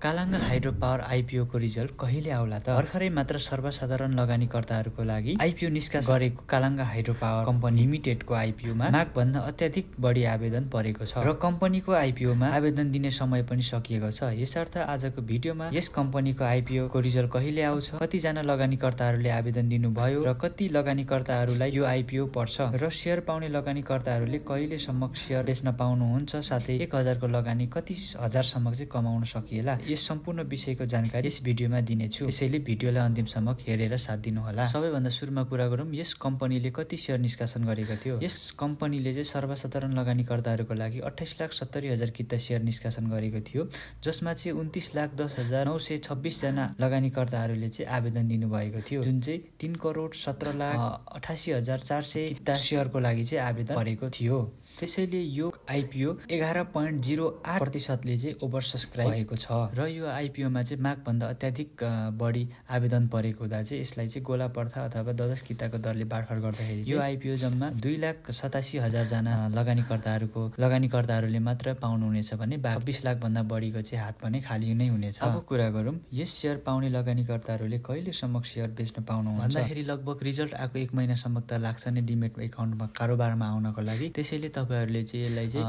कालाङ्गा hydro power IPO को result कहिले आउला त? भर्खरै मात्र सर्वसाधारण लगानीकर्ताहरूको लागि आइपिओ निष्कासन गरेको कालाङ्गा हाइड्रो पावर कम्पनी लिमिटेडको आइपिओमा मागभन्दा अत्याधिक बढी आवेदन परेको छ र कम्पनीको आइपिओमा आवेदन दिने समय पनि सकिएको छ। यसर्थ आजको भिडियोमा यस कम्पनीको आइपिओ को रिजल्ट कहिले आउँछ, कतिजना लगानीकर्ताहरूले आवेदन दिनुभयो र कति लगानीकर्ताहरूलाई यो आइपिओ पर्छ र सेयर पाउने लगानीकर्ताहरूले कहिलेसम्म सेयर बेच्न पाउनुहुन्छ, साथै 1000 को लगानी कति हजारसम्म चाहिँ कमाउन सकिएला, यस सम्पूर्ण विषयको जानकारी यस भिडियोमा दिनेछु। त्यसैले भिडियोलाई अन्तिमसम्म हेरेर साथ दिनुहोला। सबैभन्दा सुरुमा कुरा गरौँ, यस कम्पनीले कति सेयर निष्कासन गरेको थियो। यस कम्पनीले चाहिँ सर्वसाधारण लगानीकर्ताहरूको लागि 28,70,000 किता सेयर निष्कासन गरेको थियो, जसमा चाहिँ 29,10,926 जना लगानीकर्ताहरूले चाहिँ आवेदन दिनुभएको थियो, जुन चाहिँ 3,17,88,400 किता सेयरको लागि चाहिँ आवेदन परेको थियो। त्यसैले यो आइपिओ 11.08% चाहिँ ओभर सब्सक्राइब भएको छ र यो आइपिओमा चाहिँ मागभन्दा अत्याधिक बढी आवेदन परेको हुँदा चाहिँ यसलाई चाहिँ गोला पर्था अथवा 10 किताको दरले बाँडफाँड गर्दाखेरि यो आइपिओ जम्मा 2,87,000 जना लगानीकर्ताहरूले मात्र पाउनुहुनेछ भने 26 लाख भन्दा बढीको चाहिँ हात पनि खाली नै हुनेछ। अब कुरा गरौँ, यस सेयर पाउने लगानीकर्ताहरूले कहिलेसम्म सेयर बेच्न पाउनुहुन्छ भन्दाखेरि लगभग रिजल्ट आएको 1 महिनासम्म त लाग्छ नै डिमेट एकाउन्टमा कारोबारमा आउनको लागि। त्यसैले तपाईहरुले चाहिँ यसलाई चाहिँ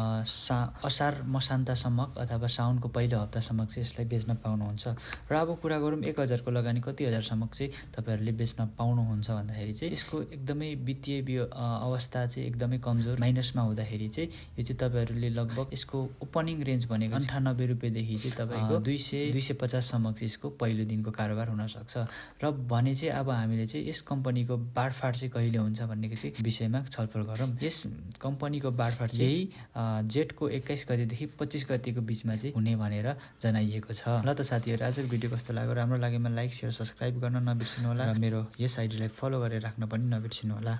असार मसान्तसम्म अथवा साउनको पहिलो हप्तासम्म चाहिँ यसलाई बेच्न पाउनुहुन्छ। र अब कुरा गरौँ 1000 को लगानी कति हजारसम्म चाहिँ तपाईहरुले बेच्न पाउनुहुन्छ भन्दाखेरि चाहिँ यसको एकदमै वित्तीय अवस्था चाहिँ एकदमै कमजोर माइनसमा हुँदाखेरि चाहिँ यो चाहिँ तपाईहरुले लगभग यसको ओपनिङ रेन्ज भनेको 98 रुपैयाँदेखि चाहिँ तपाईको 200-250 सम्म चाहिँ यसको पहिलो दिनको कारोबार हुन सक्छ। र भने चाहिँ अब हामीले चाहिँ यस कम्पनीको बाँडफाँड चाहिँ कहिले हुन्छ भन्नेको चाहिँ विषयमा छलफल गरौँ। यस कम्पनीको बाँडफाँड चाहिँ जेठको 21 गतेदेखि 25 गतेको बीचमा चाहिँ हुने भनेर जनाइएको छ। ल त साथीहरु, आजको भिडियो कस्तो लाग्यो, राम्रो लागेमा लाइक, शेयर, सब्स्क्राइब गर्न नबिर्सिनु होला र मेरो यस आइडीलाई फलो गरेर राख्न पनि नबिर्सिनु होला।